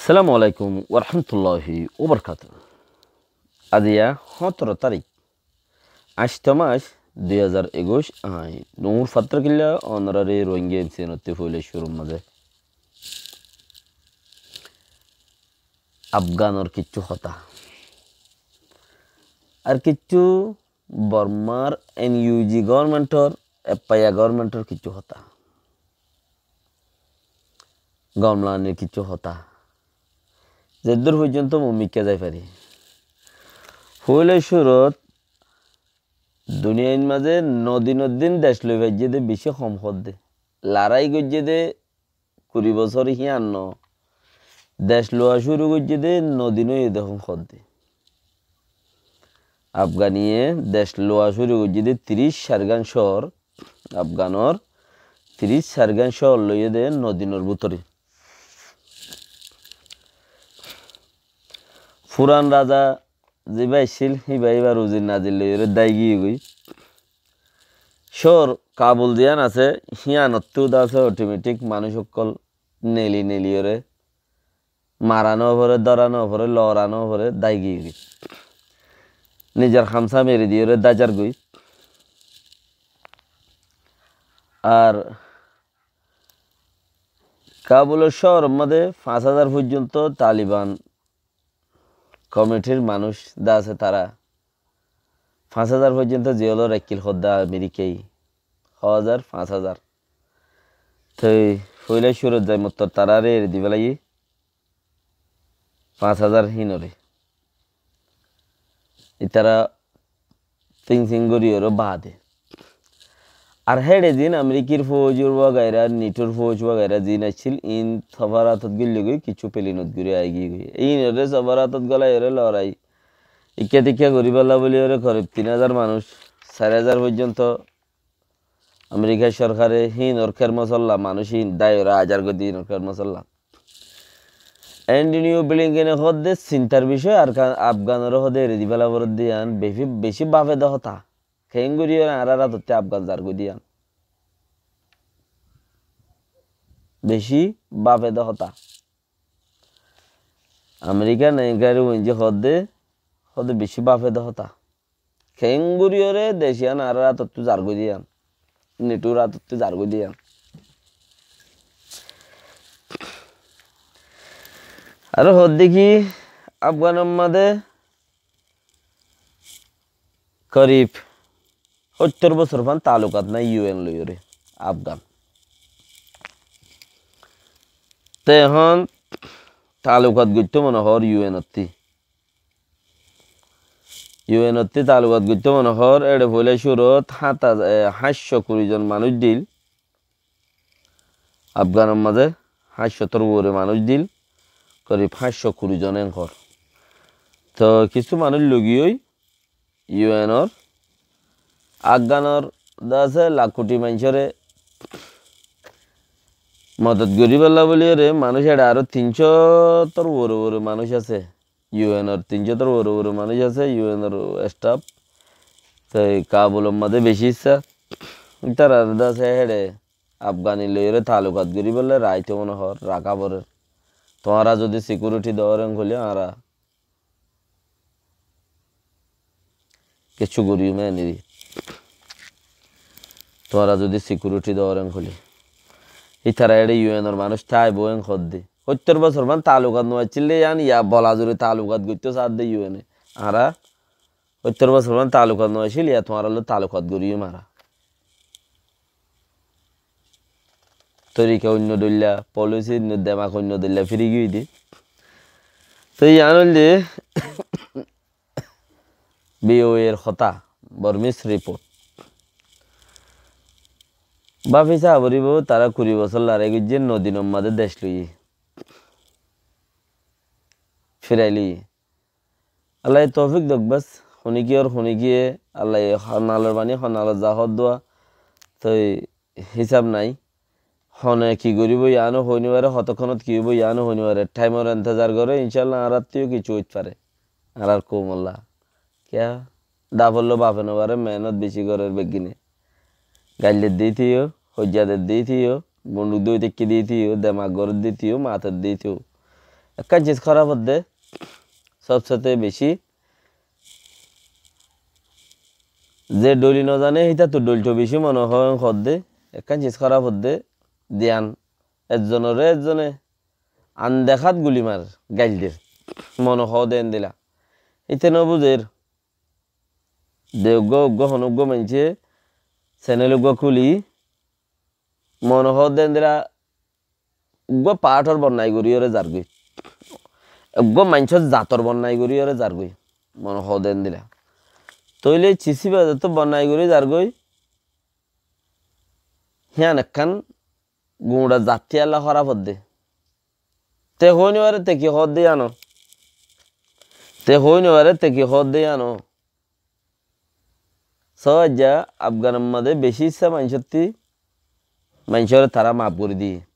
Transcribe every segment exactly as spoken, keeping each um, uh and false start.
Assalamu alaikum warahmatulláhi wabarakátuhu. Aziya hóñtoro tarík, añcto mac, dui házar ekuic, añí Nur Fatrikilla, onorari Rohingya M C N ottú foila cúrur mazé Afganor kissú hotá. Ar kissú Bormar N U G governmentor, F I A governmentor kissú hotá. Gom laganir kissú hotá. Zeddúr foijjonto mui mikká zai fari. Foila cúrut duniyair mazé no dinor din dec loi faijjé dé bicí hom hoódde. Larái goijjé dé kuri bosór híyan no. Dec lowa cúru goijjé dé no din óiye dé hom hoódde. Afganiye dec lowa cúru goijjé dé tiríc sairgán cóor, Afganor tiríc sairgán cóor loiyé dé no dinor bútore. Furan raza zibá accíl, híba íbar uzir nazir loiyóre dái giyói. Cóor Kabul ziyán asé, híyanottú dá asé otometik manúic ókkol neli neliyóre mara no foré, dóra no foré, loora no foré, dái giyói. Nizor hamsá meri diyóre dá zargói. Ar Kabulor cóoror mazé fañs házar foijjonto Taliban komitir manúic dá asé tará. Fañs házar foijjonto ziyólor ekkil hoódde Amerikai. Hoó zar fañs házar. Toi foila cúrut zai mottor taráre eri diba lagé. Fañs házar hínoré. Ítara tin sin gorí ore baade. Ar héçe zin Amerikir fóuj wagaira, nitor fóuj wagaira zin accíl, in sofaratot goillé goi, kissú pelinot gorí aigiyé goi. Inore sofaratot golai ore lorai. Ikká tikká goríballa buli ore korib tin házar manúic, sair házar foijjonto Amerikar sorkare híinor kér mosolla, manúic híin dái ore aizar goi dé híinor kér mosolla. Antonio Blinkene hoódde sintar bicóy, ar ka-, Afganore hoódde eri di féla foredde yián, beci, beci báfe de hotá. Keéngorí ore añárar átottú Afgan zargói de yián. Beci báfe de hotá. Amerika naikari uinje hoódde, hoódde beci báfe de hotá. Keéngorí ore dec yián añárar átottú zargói de yián. Nitor átottú zargói de yián. Ar hoódde ki Afganor mazé korib óttor bosór fán taalukat nái U N loiyóre Afgan. Te ehón taalukat goittó mone hoór U N ottí. U N ottí taalukat goittó mone hoór, éçe foila cúrut háñt házar, e, háñtcó kuri zon manúic dil. Afganor mazé háñtcótor uore manúic dil, korib háñtcó kuri zon en hoór. Toh kissú manúic logiyói U N or, Afganor de asé lak kuti maincóre modot goríballa bóliyoré manúic éçe aró tincótor uore uore manúic asé. U N or tincótor uore uore manúic asé, U N or staff. Toi Kabulor mazé beci issá. Ítara de asé héçe Afgani loiyóre taalukat goríbolla raito mone hoór, raká forer. Tuáñra zodi security doóren hoilé añára kessú goríyum eneri. Tuáñra zodi security doóren hoilé. Ítara éçe U N or manúic táibo en hoódde. Óttor bosór fán taalukat no accíl de yián, ya bola zuri taalukat goittó saádde U N e. Añára óttor bosór fán taalukat no accíl, ya tuáñralloi taalukat goríyum añára. Torika oinno dhoilla, policy oinno, demak oinno dhoilla firi giyói de. Toi yián óilde B O A r hotá, Burmese Report. Báfi saá foribó, tará kuri bosór larái goijjé, no dinor mazé dec loiyé. Firai loiyé. Allaye toufik douk bes, honikiyor honikiye, Allaye honalor bani honalot za hoódduwa, toi hísab nai. Hone ki goríbo yiáno hoói no fare, hotókkonot ki óibo yiáno hoói no fare. Thaimor entezar goré, incálla añárattú yó kessú óit fare. Añárar koumolla. Kiyá? Dafolló bafe no fare, mehénot beci gorér beggíne. Gail der de íte yó, hoijja der de íte yó, bonduk dóri táikke de íte yó, demak gorér de íte yó, mater de íte yó. Ekkán sis hóraf hoódde, sobsete beci. Ze dhoili nozane, hítattu dhoiltó beci mone hoó hoódde, ekkán sis hóraf hoódde, diyan ezzonoré ezzone andekát guli mar, gail der. Mone hoódde endilla. Íte nobuzér. De uggúa uggúa honó uggúa maincé senel uggúa kúli, mone hoódde endilla uggúa paáthor bonnai goríyoré zargói. Uggúa maincór zator bonnai goríyoré zargói. Mone hoódde endilla. Tóile sis íba zeto bonnai gorí zargói, híyan ekkán guñça zattí ella hóraf hoódde. Te hoói nofaré te ki hoódde yíano? Te hoói nofaré te ki hoódde yíano? Só aijja Afganor mazé beci issá maincótti, maincóre tará maf gorí diyé.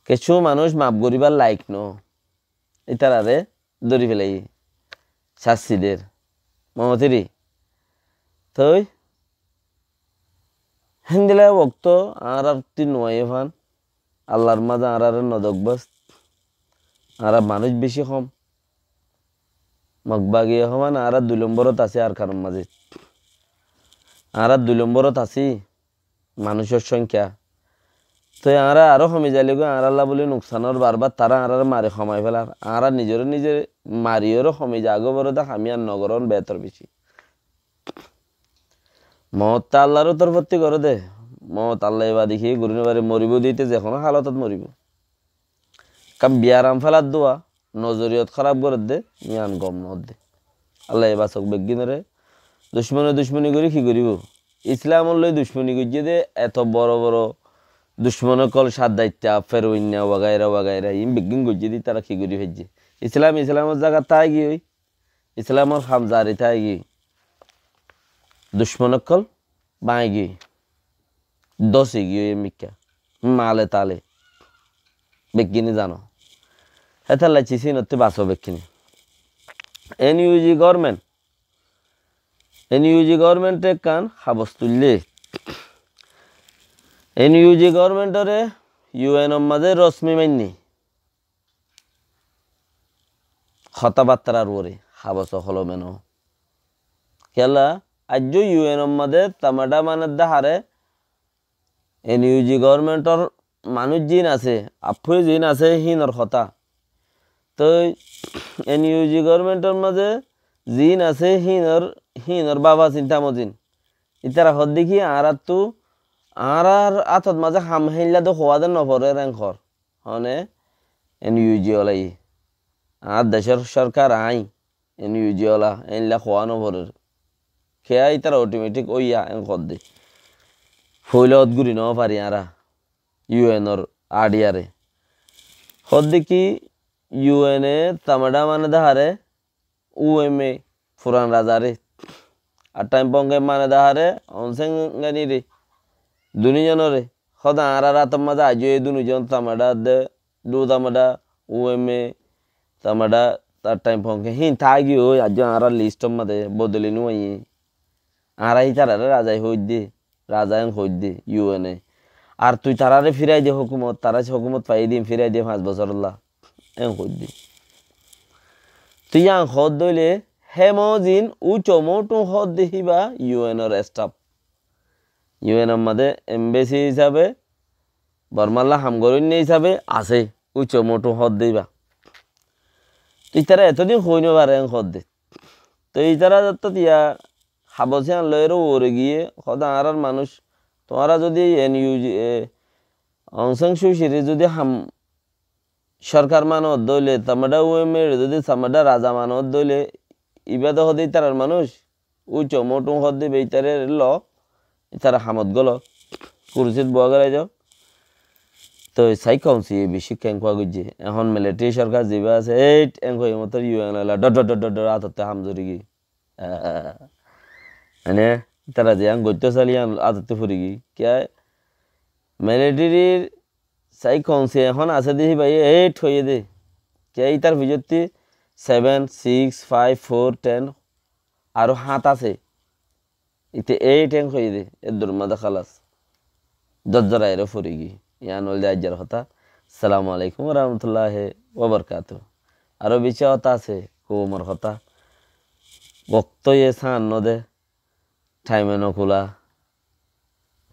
Kessú manúic maf goríbar laik no. Ítararé dóri felaiyé. Sássi der. Mohotíri. Toi héndilla wokto añárar tin nuaiyé fán. Allar mazé añáráre nodokbás. Añára manúic beci hom. Mokbagiye homan añára dui lomborot así Arkanor mazé. Añára dui lomborot así. Manúicor sóngkiya. Toi añára aró homi zailé goi, añárálla buli nuksanor barbar tará añáráre mari homai félar. Añára nizoré nize mariyoré homi zagói boré de ham yían nogoron betor beci. Moot to Allar torfótti goré de. Moot Allaye bade kiyé gorí nofaré, moribóu de íte ze honó hálotot moribóu. Kam biyaram félar dua, nozoriyot hóraf gorédde, yían gom noódde. Allaye basók beggúnoré. Ducmone ducmoni gorí ki goríbou? Islamor loi ducmoni goijjé dé eto boro boro ducmon ókkol, Saddaitta, Feroinna, wagaira wagaira, iín beggín goijjé dé ítara ki gorí faijjé? Islam Islamor zagat táigiyoi, Islamor ham zari táigiyoi. Ducmon ókkol báñgi giyói, dósi giyói emikká, male tale, beggíni zano. Hétolla cis ínottú basó beggíni. N U G government, N U G government e ekkán habos tuillé. N U G government ore U N or mazé rosmi mainné. Hotábattar uore, habos holome no. Kiyólla, aijjó U N or mazé tamada manedde hare, N U G government or manúic ziín asé, affúye ziín asé, híinor hotá. Toi N U G government or mazé ziín asé, híinor, híinor báfa sinta mozin. Ítara hoódde ki, añáráttu, añárár átot mazé ham héinla de hoóade noforér en hoór. Hone, N U G ola ye. Añár decór sorkar aññí, N U G ola, éilla hoóa noforér. Kiyá ítara automatic óiya en hoódde. Foila ot guri nofari añára, U N or adiyare. Hoódde ki, U N e tamada mane de hare, U M A, furan razare. Ar thaim ponge mane de hare, Aung San ganire. Duni zonore. Hoda añárar átor mazé aijjó e duni zon tamada de, du tamada, U M A, tamada, ar thaim ponge. Híin táigiyoi, aijjó añárar list or mazé bodoli nuaiye. Añára ítarare razai hoóidde. Raza en hoóidde, U N e. Ar tui tarare firai de hókumot, tara hókumot faiyé din firai de fañs bosórolla. En hoóidde. Tui yían hoódde óile, hé mozin uco mothú hoódde híba U N or staff. U N or mazé embassy hísabe, Bormalla ham goróinna hísabe asé, uco mothú hoódde híba. Tui ítara etodin hoói nofare en hoódde. Toi ítara zottót iya habos yían loiyóre uore giyé, hoóde añárar manúic, tuáñra zodi N U G, e, Aung San Suu Kyi re zodi ham sorkar mano dóile, tamada U M A re zodi tamada raza mano dóile, ibá de hoóde ítarar manúic, uco mothú hoódde be ítare lo, ítara hamot golo, kursit boa gorai do. Toi sai Aung San ye bicí kenkua goijjé, ehón military sorkar zibá asé, eit en hoi motor U N ola, dor dor dor dor dor átotte ham zori giyé. Ah, mane, ítara ziyán goittó sailé yían átottú furi giyé. Kiyá? Militaryr sai Aung San ehón asé dé híba ye eight hoiyé dé. Kiyá ítar fizottí seven, six, five, four, ten, aró hát asé. Íte eight en hoiyé dé, eddur mazé halas. Dor dor aire furi giyé. Yían óilde aijjar hotá. Assalamu alaikum wa rahmatullahi wa barkátu. Aró bicí hotá asé, koumor hotá. Woktóye sáan nodé, thaime nokula,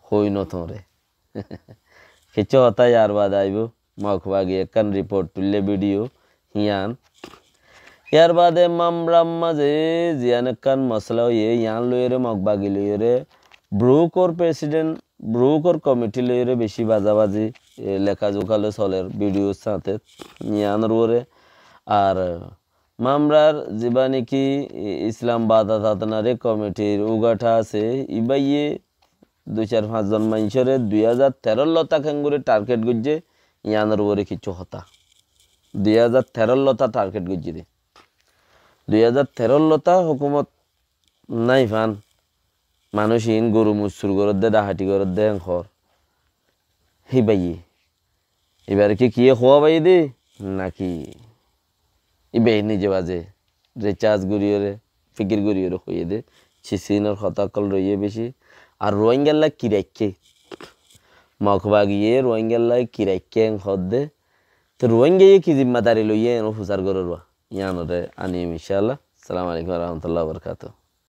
hoi notóre. Kiccú hotá yar bade aibó, Mokbagi ekkán riport tuille bidiyó, híyan. Yar bade Mamrar mazé ziyán ekkán mosala óiye, yían loiyóre Mokbagi loiyóre, Brukor president, Brukor komiti loiyóre bicí bazabazi, e, lekazuka loi soler, bidiyór sáñte, yíanor uore. Ar Mamrar zibá niki Islam Bada Tatnare komitir ugatha asé, ibáye dui sair fañs zon maincóre dui házar teró lóta keéngori target goijjé, yíanor uore kiccú hotá. Dui házar teró lóta target goijjé dé. Dui házar teró lóta hókumot nái fán, manúic iín goru mussur goródde, dahati goródde, héen hoór. Híbaye. Ibáre ki kiyé hoóa baiyé dé? Naki ibáye nize bazé recárs goríyoré, fíkir goríyoré hoiyé dé. Cisínor hotá ókkol roiyé bicí. Ar Ruáingalla ki raikké? Mokbagiye Ruáingalla ki raikké en hoódde. Te Ruáingaye ki zimmadari loiyé en ó fusár goróruwa. Yíanoré aníyum incálla. Assalamu alaikum wa rahmatullahi wa barakatuhu.